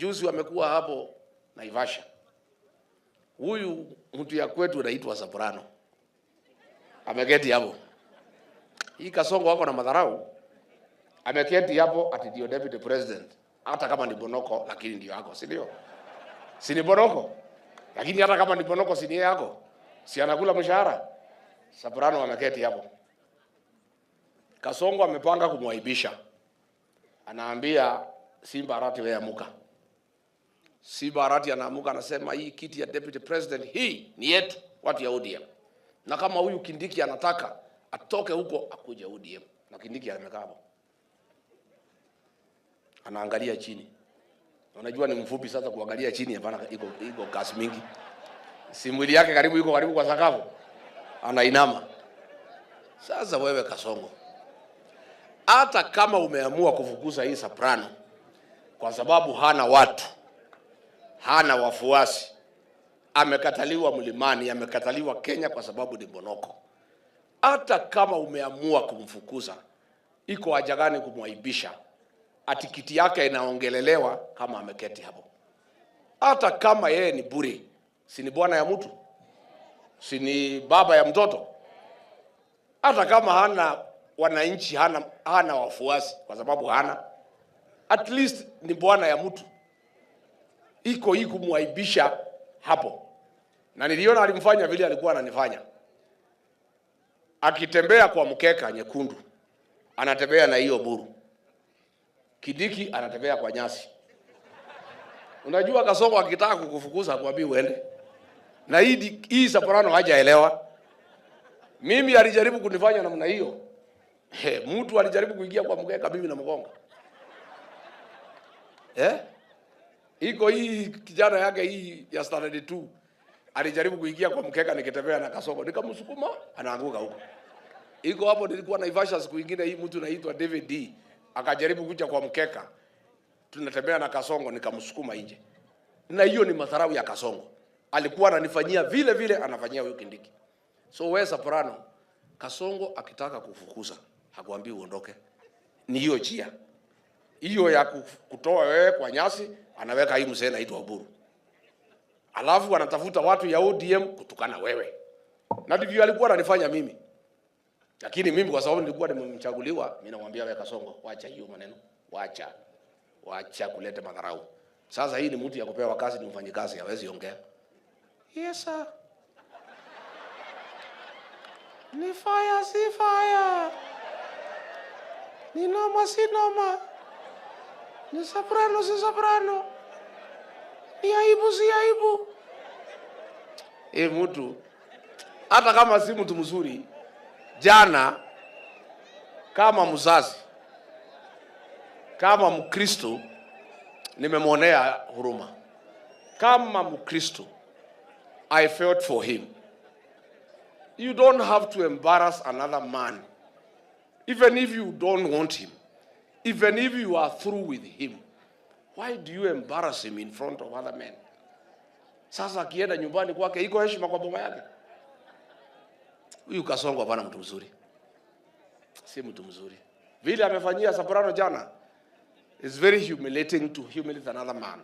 Juzi wamekuwa hapo Naivasha. Huyu mtu ya kwetu anaitwa Soprano. Ameketi hapo. Hii Kasongo wako na madharau. Ameketi hapo ati ndio deputy president. Hata kama ni Bonoko lakini ndio yako, si ndio? Si ni Bonoko? Lakini hata kama ni Bonoko si ni yako. Si anakula mshahara? Soprano ameketi hapo. Kasongo amepanga kumwaibisha. Anaambia Simba Arati, wewe amuka. Simba Arati anaamuka anasema hii kiti ya deputy president hii ni yetu watu ya ODM. Na kama huyu Kindiki anataka atoke huko akuje ODM. Na Kindiki amekaa hapo. Anaangalia chini. Unajua ni mfupi sasa kuangalia chini hapana, iko kasi mingi. Si mwili yake karibu iko karibu kwa sakafu. Anainama. Sasa wewe Kasongo, hata kama umeamua kufukuza hii Soprano kwa sababu hana watu, hana wafuasi, amekataliwa mlimani, amekataliwa Kenya kwa sababu ni Bonoko. Hata kama umeamua kumfukuza, iko haja gani kumwaibisha? Ati kiti yake inaongelelewa kama ameketi hapo. Hata kama yeye ni bure, si ni bwana ya mtu? Si ni baba ya mtoto? Hata kama hana wananchi, hana wafuasi kwa sababu hana, at least ni bwana ya mtu. Iko hii kumwaibisha hapo. Na niliona alimfanya vile alikuwa ananifanya. Akitembea kwa mkeka nyekundu, anatembea na hiyo buru. Kindiki anatembea kwa nyasi. Unajua Kasongo akitaka kukufukuza akwambie uende. Na hii Soprano hajaelewa. Mimi alijaribu kunifanya namna hiyo. He, mtu alijaribu kuingia kwa mkeka mimi na mgonga. Eh? Iko hii kijana yake hii ya standard 2 alijaribu kuingia kwa mkeka nikitembea na Kasongo, nikamsukuma anaanguka huko. Iko hapo nilikuwa Naivasha siku nyingine, hii mtu naitwa David D akajaribu kuja kwa mkeka, tunatembea na Kasongo nikamsukuma nje. Na hiyo ni madharau ya Kasongo. Alikuwa ananifanyia vile vile anafanyia huyu Kindiki. So wewe Soprano, Kasongo akitaka kufukuza, hakuambii uondoke. Ni hiyo njia. Hiyo ya kutoa wewe kwa nyasi, anaweka hii mzee anaitwa Oburu. Alafu anatafuta watu ya ODM kutukana wewe. Na ndivyo alikuwa ananifanya mimi. Lakini mimi kwa sababu nilikuwa nimemchaguliwa, mimi namwambia wewe Kasongo, wacha hiyo maneno, wacha. Wacha kuleta madharau. Sasa hii ni mtu ya kupewa kazi, ni mfanyikazi, hawezi ongea. Yes sir. Ni fire si fire. Ni noma si noma. Ni soprano si soprano. Ni aibu si aibu. Mtu hata kama si mtu mzuri, jana kama mzazi, kama Mkristo nimemwonea huruma. Kama Mkristo, I felt for him. You don't have to embarrass another man. Even if you don't want him, even if you are through with him, why do you embarrass him in front of other men? Sasa akienda nyumbani kwake iko heshima kwa boma yake? Huyu Kasongo hapana mtu mzuri. Si mtu mzuri. Vile amefanyia Soprano jana is very humiliating to humiliate another man.